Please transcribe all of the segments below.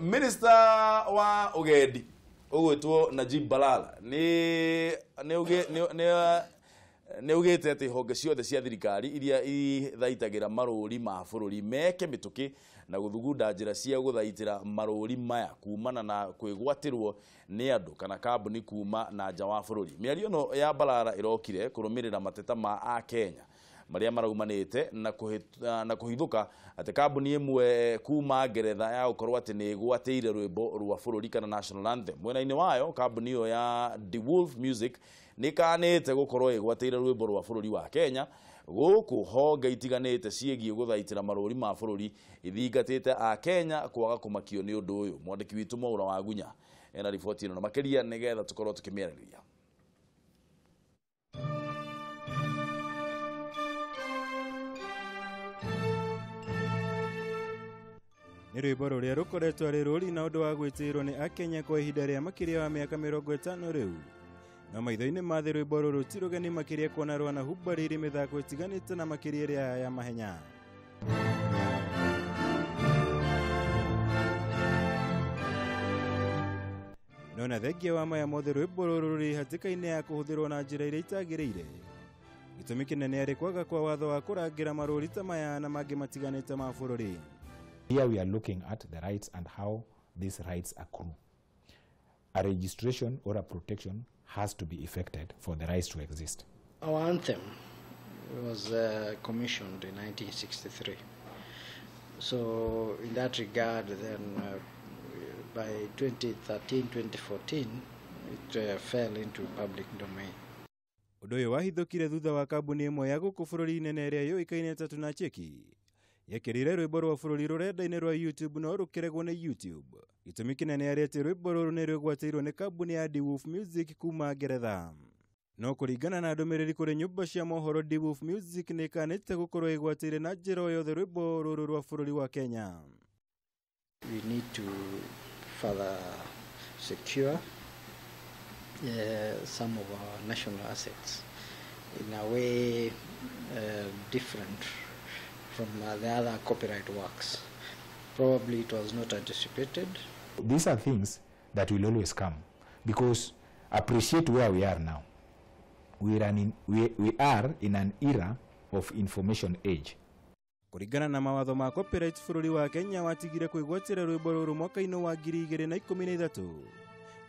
Minister wa ugendi ũgwĩtwo Najib Balala nĩ ugĩte atĩ honge ciothe cia thirikari iria ithaitagĩra marũri ma bũrũri meke mĩtũkĩ na gũthugunda njĩra cia gũthaitĩra marũri maya kumana na kwĩgwatĩrwo nĩ andũ kana kambuni kuma na nja wa bũrũri. Mĩario ĩno ya Balala ĩrokire kũrũmĩrĩra mateta ma Akenya marĩa maraumanĩte na kũhithũka atĩ kambuni ĩmwe kuma Ngeretha ya gũkorwo atĩ nĩ ĩgwatĩire rwĩmbo rwa bũrũri kana national anthem. Mwena-inĩ wayo kambuni ĩyo ya The Wolf Music nĩ ĩkanĩte gũkorwo ĩgwatĩire rwĩmbo rwa bũrũri wa Kenya gũkũ honge itiganĩte ciĩgiĩ gũthaitĩra marũri ma bũrũri ithingatĩte a Kenya kwaga kũmakio nĩ ũndũ ũyũ. Mwandĩki witũ Mwaura wa Gunya ena riboti ĩno na makĩria nĩgetha tũkorwo tũkĩmĩarĩrĩria. Nĩ rwĩmbo rũrĩa rũkoretwo arĩ rũri na ũndũ wa gwĩtĩĩrwo nĩ Akenya kwa ihinda rĩa makĩria wa mĩaka 50 rĩu. No maitho-inĩ ma thĩ rwĩmbo rũrũ ti rũgeni makĩria kuona rwanahumbarĩirie mĩthako ĩtiganĩte na makĩria ĩrĩa ya mahenya. No na thengia wa maya mothe rwĩmbo rũrũ rũrĩ hatĩka-inĩ ya kũhũthĩrwo na njĩra iria itagĩrĩire. Gĩtũmi kĩnene arĩ kwaga kwa watho wa kũrangĩra marũri ta maya na mangĩ matiganĩte ma bũrũri. Here we are looking at the rights and how these rights accrue. A registration or a protection has to be effected for the rights to exist. Our anthem was commissioned in 1963. So in that regard, then by 2013, 2014, it fell into public domain. Ũndũ ũyũ wahithũkire thutha wa kambuni ĩmwe ya gũkũ bũrũri-inĩ na ĩrĩa yũĩkaine ta Tunacheki yekĩrĩire rwĩmbo rwa bũrũri rũrenda-inĩ rwa YouTube no rũkĩregwo nĩ YouTube. Gĩtũmi kĩnene arĩ atĩ rwĩmbo rũrũ nĩ rwĩgwatĩirwo nĩ kambuni ya The Wolf Music kuma Ngeretha. No kũringana na ndũmĩrĩri kũrĩ nyũmba cia mohoro, The Wolf Music nĩ ĩkanĩte gũkorwo ĩgwatĩire na njĩra o yothe rwĩmbo rũrũ rwa bũrũri wa Kenya. We need to further secure some of our national assets in a way different from the other copyright works. Probably it was not anticipated. These are things that will always come because appreciate where we are now. We are in an era of information age. Kũringana na mawatho ma copyright bũrũri wa Kenya watigire kwĩgwatĩra rwĩmbo rũrũ mwaka-inĩ wa 2013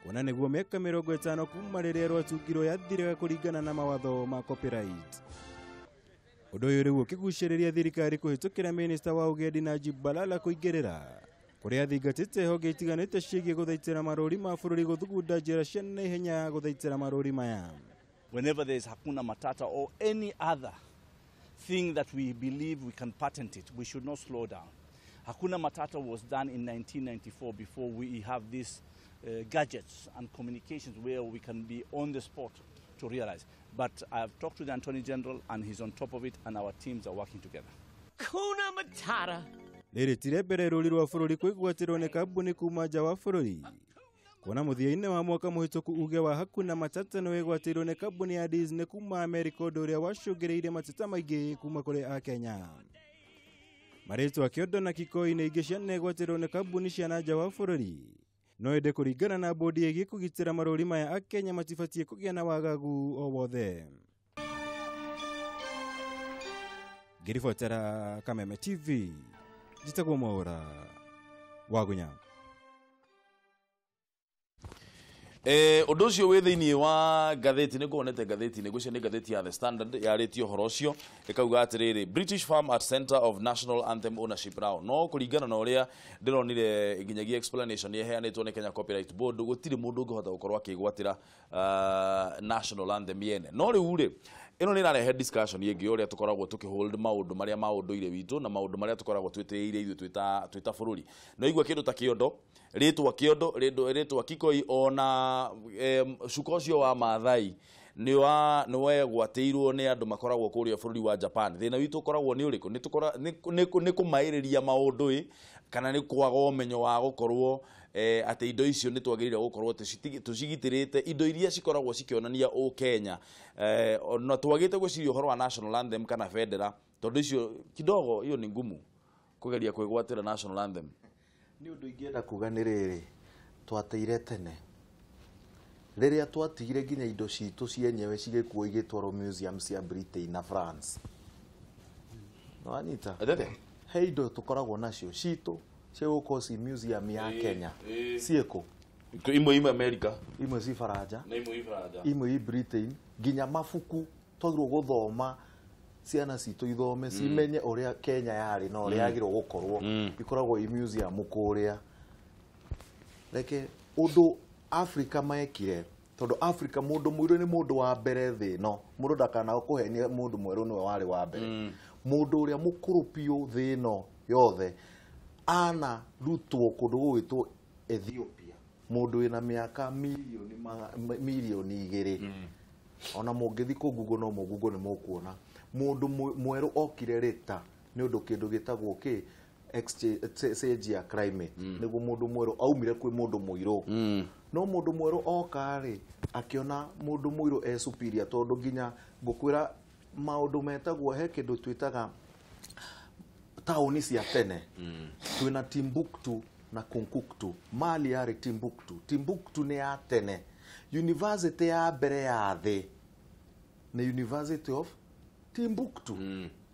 kuona nĩguo mĩaka 50 kuma rĩrĩa rwatungirwo yathiraga kũringana na mawatho ma copyright. Ũndũ ũyũ rĩu ũkĩgucĩrĩria thirikari kũhĩtũkĩra minista wa ũgendi Najib Balala kũingĩrĩra kũrĩa athingatĩte honge itiganĩte ciĩgiĩ gũthaitĩra marũri ma bũrũri gũthugunda njĩra cia naihenya gũthaitĩra marũri maya. Whenever there is Hakuna Matata or any other thing that we believe we can patent it, we should not slow down. Hakuna Matata was done in 1994 before we have these gadgets and communications where we can be on the spot to realize. But I've talked to the Attorney General and he's on top of it, and our teams are working together. Hakuna Matata. Rĩrĩ ti rĩa mbere rũri rwa bũrũri kwĩgwatĩrwo nĩ kambuni kuma nja wa bũrũri. Kuona mũthia-inĩ wa mwaka mũhĩtũku uge wa Hakuna Matata nĩ wĩgwatĩirwo nĩ kambuni ya Disney kuma Amerika, ũndũ ũrĩa wacũngĩrĩirie mateta maingĩ kuma kũrĩ Akenya. Marĩtwa Kĩondo na Kikoi nĩ ingĩ cianegwatĩrwo nĩ kambuni cia na nja wa bũrũri. No ĩndĩ kũringana na bodi ĩgiĩ kũgitĩra marũri maya, Akenya matibatiĩ kũgĩa na wagagu o wothe. Ngĩribotera Kameme TV, njĩtagwo Mwaura wa Gunya. Ũndũ ũcio wĩ thĩinĩ wa ngathĩti nĩ nguonete ngathĩti-inĩ ngwĩciria nĩ ngathĩti ya The Standard yarĩtie ũhoro ũcio ĩkauga atĩrĩrĩ, British firm at center of national anthem ownership row. No kũringana na ũrĩa ndĩronire nginyagia explanation ĩheanĩtwo nĩ Kenya Copyright Board, gũtirĩ mũndũ ũngĩhota gũkorwo akĩgwatĩra national anthem yene. No rĩu rĩ, ĩno nĩ ĩrarehe discussion ĩngĩ ũrĩa tũkoragwo tũkĩhold maũndũ marĩa ma ũndũire witũ na maũndũ marĩa tũkoragwo twĩtĩĩire ithuĩ twĩ ta bũrũri. No igua kĩndũ ta Kĩondo, rĩtwa Kĩondo, rĩtwa Kikoi, ona cuka ũcio wa Maathai nĩ wegwatĩirwo nĩ andũ makoragwo kũrĩa bũrũri wa Japan. Thĩna witũ ũkoragwo nĩ ũrĩkũ? Nĩ kũmaĩrĩria maũndũ ĩ, kana nĩ kwaga ũmenyo wa gũkorwo atĩ indo icio nĩ twagĩrĩire gũkorwo tũcigitĩrĩte, indo iria cikoragwo cikĩonania ũ Kenya. Na twagĩte gwĩciria ũhoro wa national anthem kana bendera, tondũ icio kidogo hiyo ni ngumu kugeria kwĩgwatĩra national anthem. Nĩ ũndũ ingĩenda kuga nĩ rĩrĩ, twateire tene rĩrĩa twatigire nginya indo citũ cienyewe cigĩkuo igĩtwarwo museum cia Britain na France. Nĩwanyita? Atete? He indo tũkoragwo nacio citũ cia gũkorwo ci museum ya Kenya ciĩkũ? Imwe imwe America Imwe ci Faranja, na imwe Ifaranja, imwe i Britain, nginya mabuku twagĩrĩirwo gũthoma, ciana citũ ithome cimenye ũrĩa Kenya yarĩ na ũrĩa yagĩrĩirwo gũkorwo, ikoragwo i museum kũrĩa. Reke ũndũ Africa mekire, tondũ Africa mũndũ mũirũ nĩ mũndũ wa mbere thĩ ĩno, mũndũ ndakanakũhenie mũndũ mwerũ nĩwe warĩ wa mbere. Mũndũ ũrĩa mũkũrũ biũ thĩ ĩno yothe anarutwo kũndũ gũgwĩtwo Ethiopia, mũndũ wĩna mĩaka 2 milioni. Ona mũngĩthi kũ Google no mũ Google nĩ mũkuona mũndũ mwerũ okire rĩta nĩ ũndũ kĩndũ gĩtagwo kĩ change ya climate, nĩguo mũndũ mwerũ aumire kwĩ mũndũ mũirũ. No mũndũ mwerũ oka rĩ, akĩona mũndũ mũirũ e superior, tondũ nginya ngũkwĩra maũndũ metagwo, he kĩndũ twĩtaga taũni cia tene, twĩna Timbuktu na Kunkuktu. Mali yarĩ Timbuktu. Timbuktu nĩ ya tene. University ya mbere ya thĩ nĩ University of Timbuktu,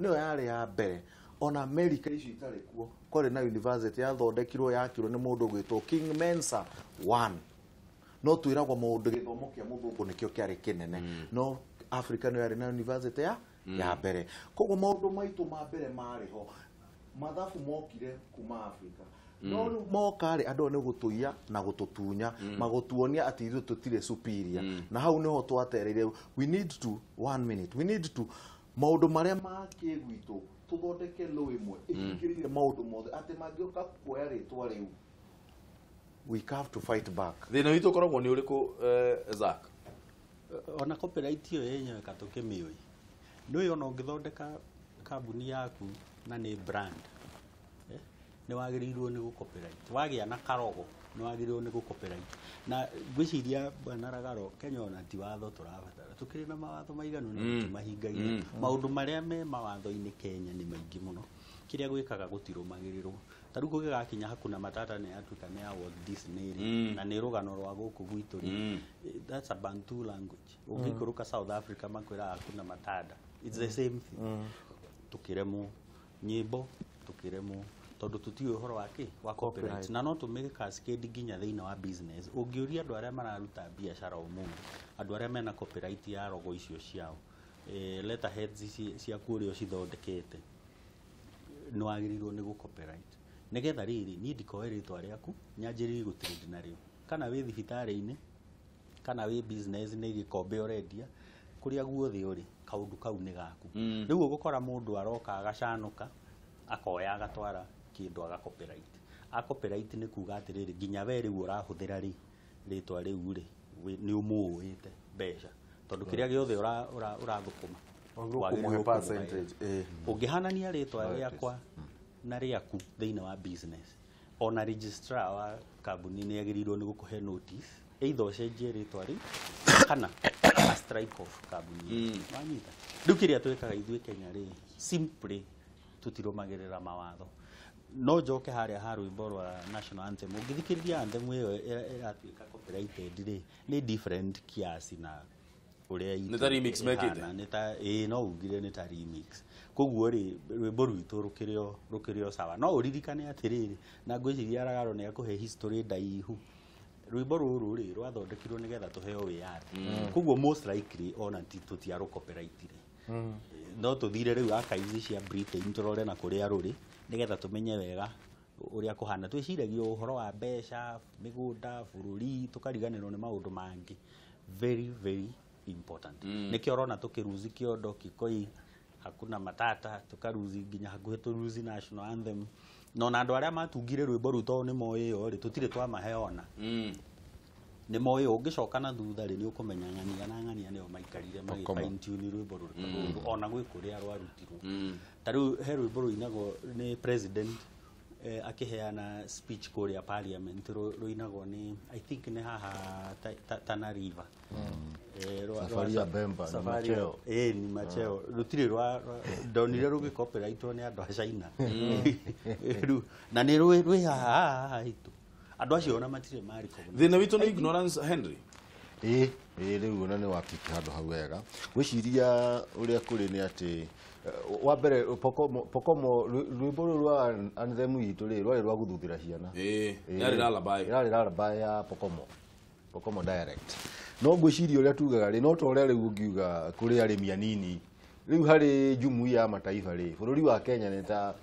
nĩyo yarĩ ya mbere. Ona America icio itarĩ kuo, kwarĩ na university yathondekirwo, yakirwo nĩ mũndũ ũgwĩtwo King Mensa 1. No twĩragwo maũndũ gĩthomo kĩa mũthũngũ nĩkĩo kĩarĩ kĩnene, no Africa nĩyo yarĩ na university ya mbere. Koguo maũndũ maitũ ma mbere marĩ ho, mathabu mokire kuma Africa. No rĩu moka rĩ, andũ aya nĩ gũtũiya na gũtũtunya, magũtuonia atĩ ithuĩ tũtirĩ superior, na hau nĩho twatereire. We need to, one minute, we need to maũndũ marĩa makĩ gwitũ tũthondeke law ĩmwe ĩhingĩrĩire maũndũ mothe, atĩ mangĩũka kuoya rĩtwa rĩu, we have to fight back. Thĩna witũ ũkoragwo nĩ ũrĩkũ, Zack? Ona copyright ĩyo yenyewe katũkĩmĩũĩ nĩũĩ, ona ũngĩthondeka kambuni yaku na nĩ brand, nĩ wagĩrĩirwo nĩ gũ-copyright. Wagĩa na karogo nĩ wagĩrĩirwo nĩ gũ-copyright. Na ngwĩciria bwana Ragaro, Kenya ona ti watho tũrabatara, tũkĩrĩ na mawatho maiganu na tũtimahingagia. Maũndũ marĩa me mawatho-inĩ Kenya nĩ maingĩ mũno, kĩrĩa gwĩkaga gũtirũmagĩrĩrwo. Ta rĩu kũngĩgakinya Hakuna Matata nĩ yatuĩka nĩ ya Walt Disney rĩ, na nĩ rũgano rwa gũkũ gwitũ rĩ, that's a Bantu language. Ũngĩikũrũka South Africa makwĩraga Hakuna Matata, it's the same thing. Tũkĩremwo nyĩmbo, tũkĩremwo tondũ tũtiũĩ ũhoro wa kĩ wa copyright, na no tũmĩke cascade nginya thĩinĩ wa business. Ũngĩũria andũ arĩa mararuta biacara ũmũthĩ, andũ arĩa mena copyright ya rogo icio ciao, letterheads ici ciaku ũrĩa ũcithondekete, nĩ wagĩrĩirwo nĩ gũ copyright, nĩgetha rĩrĩ niĩ ndikoe rĩtwa rĩaku nyanjĩrĩrie gũtrade narĩo, kana wĩ thibitarĩ-inĩ, kana wĩ business nĩ gĩkombe ũrendia, kũrĩa guothe ũrĩ, kaũndũ kau nĩ gaku. Rĩu ũgũkora mũndũ aroka agacanũka, akoya, agatwara kĩndũ, aga copyright. A copyright nĩ kuga atĩrĩrĩ, nginya we rĩu ũrahũthĩra rĩ rĩtwa rĩu rĩ, nĩ ũmũũĩte mbeca, tondũ kĩrĩa gĩothe ũrathũkũma Wagĩrĩirwo wagĩrĩirwo kũmũhe kũmũhe. percentage, ĩĩ. Ũngĩhanania rĩtwa rĩakwa na rĩaku thĩinĩ wa business, ona registrar wa kambuni nĩ agĩrĩirwo nĩ gũkũhe notice, either ũcenjie rĩtwa rĩu kana a strike off kambuni ĩyo. Wanyita? Rĩu kĩrĩa twĩkaga ithuĩ Kenya rĩ, simply tũtirũmagĩrĩra mawatho. No njoke harĩa ha rwĩmbo rwa national anthem. Ũngĩthikĩrĩria anthem ĩyo ĩratuĩka copyrighted rĩ, nĩ different kiasi na ũrĩa itũ Nĩ ta remix mekĩte? ĩhana. Nĩ ta, ĩĩ, no ugire nĩ ta remix. Koguo rĩ, rwĩmbo rwitũ rũkĩrĩ o sawa. No ũririkane atĩrĩrĩ, na ngwĩciria Ragaro nĩ akũhe history ndaihu, rwĩmbo rũrũ rĩ rwathondekirwo nĩgetha tũheo wĩyathi. Koguo most likely ona ti tũtiarũ copyrightire. No tũthire rĩu archives cia Britain tũrore na kũrĩa rũrĩ, nĩgetha tũmenye wega ũrĩa kũhana. Twĩciragia ũhoro wa mbeca, mĩgũnda, bũrũri, tũkariganĩrwo nĩ maũndũ mangĩ very very important. Nĩkĩo ũrona tũkĩruzi kĩondo kikoi Hakuna Matata, tũkaruzi nginya hakuhĩ tũruzi national anthem. Na ona andũ arĩa matungire rwĩmbo rũu, tondũ nĩ moĩ ĩyo rĩ, tũtirĩ twamahe ona nĩ moĩ. Ũngĩcoka na thutha rĩ, nĩ ũkũmenya ng'ania na ng'ania nĩo maikarire magĩ fine tune rwĩmbo rũrũ, ona gwĩ kũrĩa rwarutirwo. Ta rĩu he rwĩmbo rũinagwo nĩ president Akiheana speech kũrĩa parliament rũinagwo nĩ I think nĩ haha Tana River. Safari ya Bemba ni Macheo. Ni Macheo. Rũtirĩ rwa ndonire rũgĩ copyrightwo nĩ andũ a China. Na nĩ rwĩ haha hitũ. Andũ acio ona matirĩ marĩ recognize. Thĩna witũ nĩ ignorance, Henry. Ĩĩ rĩu ona nĩ wapiki handũ hau wega. Ngwĩciria ũrĩa kũrĩ nĩ atĩ wa mbere Pokomo rwĩmbo rũrũ rwa anthem itũ rĩ rwarĩ rwa gũthuthĩra ciana. Yarĩ lullaby. Yarĩ lullaby ya Pokomo. Pokomo dialect. No ngwĩciria ũrĩa tugaga rĩ no ta ũrĩa rĩu ũngiuga kũrĩ arĩmi anini. Rĩu harĩ jumuiya ya mataifa rĩ bũrũri wa Kenya nĩ ta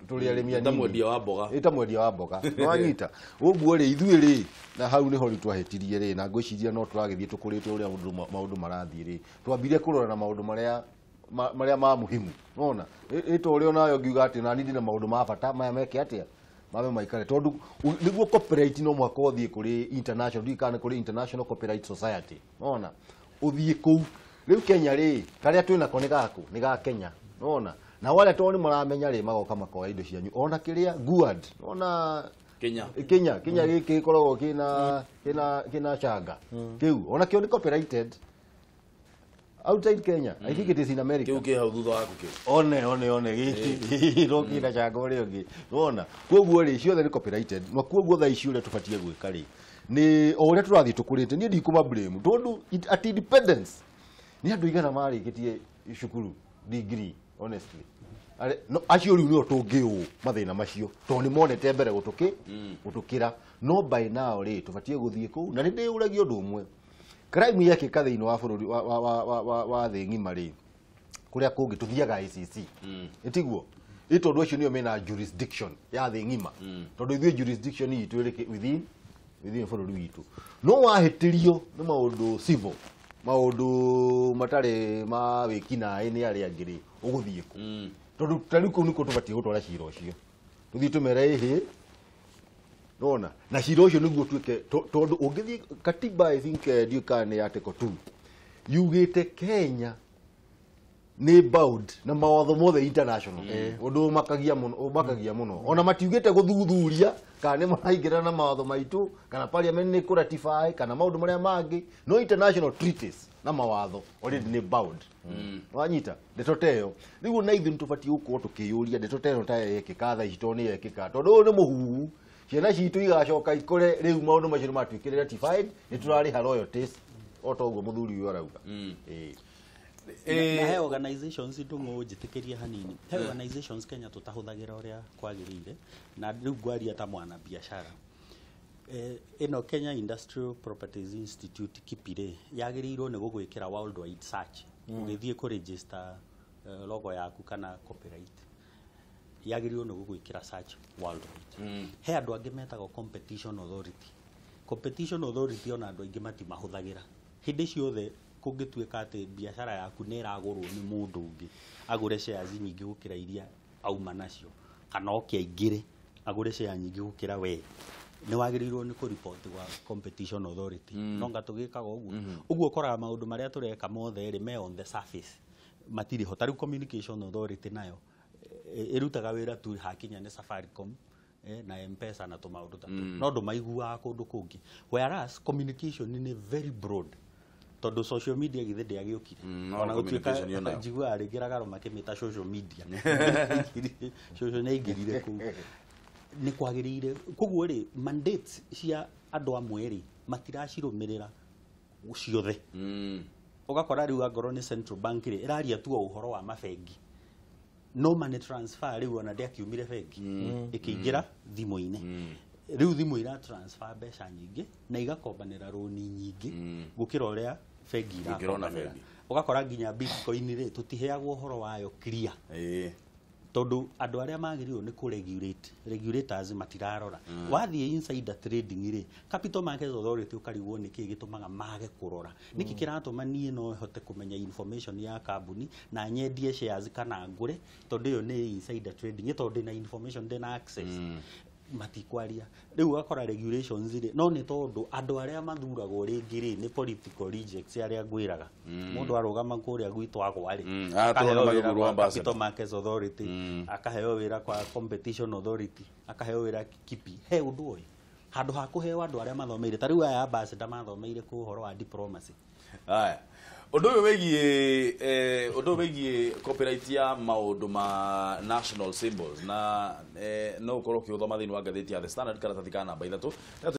tũrĩ arĩmi anini. Ta mwendia wa mboga. Ĩ ta mwendia wa mboga. Nĩ wanyita. Ũguo rĩ ithuĩ rĩ na hau nĩho rĩu twahĩtirie rĩ na ngwĩciria no tũragĩthiĩ tũkũrĩte ũrĩa maũndũ marathiĩ rĩ. Twambire kũrora na maũndũ marĩa ma muhimu. Unaona? Ĩ ta ũrĩa onayo ngiuga atĩ nani ndina maũndũ ma bata maya meke atĩa? Mabe maikare tondũ nĩguo copyright no mũhaka ũthiĩ kũrĩ international ndiũĩ kana nĩ kũrĩ International Copyright Society. Unaona? Ũthiĩ kũu. Rĩu Kenya rĩ karĩa twĩnako nĩ gaku nĩ ga Kenya. Unaona? Na wale tondũ nĩ maramenya rĩ magoka makoya indo cianyu. Ona kĩrĩa Guard. Ona Kenya. Kenya, Kenya gĩkĩ gĩkoragwo kĩna canga. Kĩu ona kĩo nĩ copyrighted. Outside Kenya, I think it is in America. Kĩu kĩ hau thutha waku kĩu. One gĩkĩ no kĩna canga ũrĩa ũngĩ. Wona? Kwoguo rĩ ciothe nĩ copyrighted. Na kwoguo thaa ici ũrĩa tũbatiĩ gwĩka rĩ nĩ o ũrĩa tũrathiĩ tũkũrĩte niĩ ndikũma blame tondũ at independence nĩ andũ igana marĩkĩtie cukuru degree honestly. No acio rĩu nĩo tũngĩũ mathĩna macio tondũ nĩ monete mbere gũtũkĩra no by now rĩ tũbatiĩ gũthiĩ kũu na nĩ ndĩũragia ũndũ ũmwe. Crime yekĩka thĩinĩ wa bũrũri wa thĩ ng'ima rĩ kũrĩa kũngĩ tũthiaga ICC. Ĩtiguo? Ĩ tondũ acio nĩo mena jurisdiction ya thĩ ng'ima. Tondũ ithuĩ jurisdiction itũ ĩrĩ within bũrũri witũ. No wahĩtĩrio nĩ maũndũ civil, maũndũ matarĩ ma wĩkinaĩ nĩ arĩa angĩ rĩ ũgũthiĩ kũ? Tondũ ta rĩu kũu nĩkuo tũbatiĩ gũtwara cira ũcio. Tũthiĩ tũmere ĩhĩ. Nona na cira ũcio nĩguo tuĩke tondũ ũngĩthiĩ katiba I think ndiũĩ kana nĩ article 2 yugĩte Kenya nĩ bound na mawatho mothe international. Ũndũ ũmakagia mũno ona matiugĩte gũthuthuria kana nĩ maraingĩrana na mawatho maitũ kana parliament nĩ kũratify kana maũndũ marĩa mangĩ no international treaties na mawatho already nĩ bound. Wanyita ndeto ta ĩyo rĩu na ithuĩ nĩ tũbatiĩ gũkorwo tũkĩyũria ndeto ta ĩno ta yekĩka thaa ici tondũ nĩ yekĩka tondũ ũyũ nĩ mũhuhu. Ciana citũ igacoka ikore rĩu maũndũ macio nĩ matuĩkire ratified nĩ tũrarĩha royalties o ta ũguo mũthuri ũyũ arauga. Na he organizations ndũng'ũ njĩtĩkĩrie hanini. He organizations Kenya tũtahũthagĩra ũrĩa kwagĩrĩire na rĩu ngwaria ta mwana biashara. Ĩno Kenya Industrial Properties Institute KIPI rĩ yagĩrĩirwo nĩ gũgwĩkĩra worldwide search ũgĩthiĩ kũ register logo yaku kana copyright. Yagĩrĩirwo nĩ gũgwĩkĩra search worldwide. He andũ angĩ metagwo Competition Authority. Competition Authority ona andũ aingĩ matimahũthagĩra. Hĩndĩ ciothe kũngĩtuĩka atĩ biacara yaku nĩ ĩragũrwo nĩ mũndũ ũngĩ agũre shares nyingĩ gũkĩra iria auma nacio kana oke aingĩre agũre share nyingĩ gũkĩra we nĩ wagĩrĩirwo nĩ kũripoti gwa Competition Authority. No nga tũgĩkaga ũguo. Ũguo ũkoraga maũndũ marĩa tũreka mothe rĩ me on the surface matirĩ ho. Ta rĩu Communication Authority nayo ĩrutaga wĩra tu hakinya nĩ Safaricom na M-Pesa na tũmaũndũ ta tũu no ndũmaiguaga kũndũ kũngĩ. Whereas communication nĩ very broad tondũ social media githĩ ndĩagĩũkire ona gũtuĩka njiguaga rĩngĩ Ragaro makĩmĩta social media social nĩ aingĩrire kũu nĩ kwagĩrĩire. Koguo rĩ mandates cia andũ amwe rĩ matiracirũmĩrĩra ciothe. Ũgakora rĩu angorwo nĩ Central Bank rĩ ĩraria tu o ũhoro wa mabengi no money transfer rĩu ona ndĩakiumire bengi ĩkĩingĩra thimũ-inĩ. Rĩu thimũ ira transfer mbeca nyingĩ na igakombanĩra rũni nyingĩ gũkĩra ũrĩa bengi irakombanĩra. Ũgakora nginya Bitcoin rĩ tũtiheagwo ũhoro wayo clear. Tondũ andũ arĩa magĩrĩirwo nĩ kũ regulate regulators matirarora. Wathiĩ insider trading rĩ Capital Markets Authority ũkarigwo nĩkĩ gĩtũmaga mage kũrora. Nĩkĩ kĩratũma niĩ no hote kũmenya information ya kambuni na nyendie shares kana ngũre tondũ ĩyo nĩ insider trading tondũ ndĩna information ndĩna access. Matikwaria. Rĩu ũgakora regulations rĩ, no nĩ tondũ andũ arĩa mathuragwo rĩngĩ rĩ nĩ political rejects arĩa ngwĩraga. Mũndũ arũgama kũrĩa gwitũ agwa rĩ, Atũrona akaheo wĩra magĩthurwo kwa ambassador. Capital Markets Authority, akaheo wĩra kwa Competition Authority, akaheo wĩra KIPI. He ũndũ ũyũ handũ ha kũheo andũ arĩa mathomeire, ta rĩu aya ambassador mathomeire kũ ũhoro wa diplomacy. Haya, ũndũ ũyũ wĩgiĩ ũndũ ũyũ wĩgiĩ copyright ya maũndũ ma national symbols na no ũkorwo ũkĩũthoma thĩinĩ wa ngathĩti ya The Standard karatathi ka namba 3.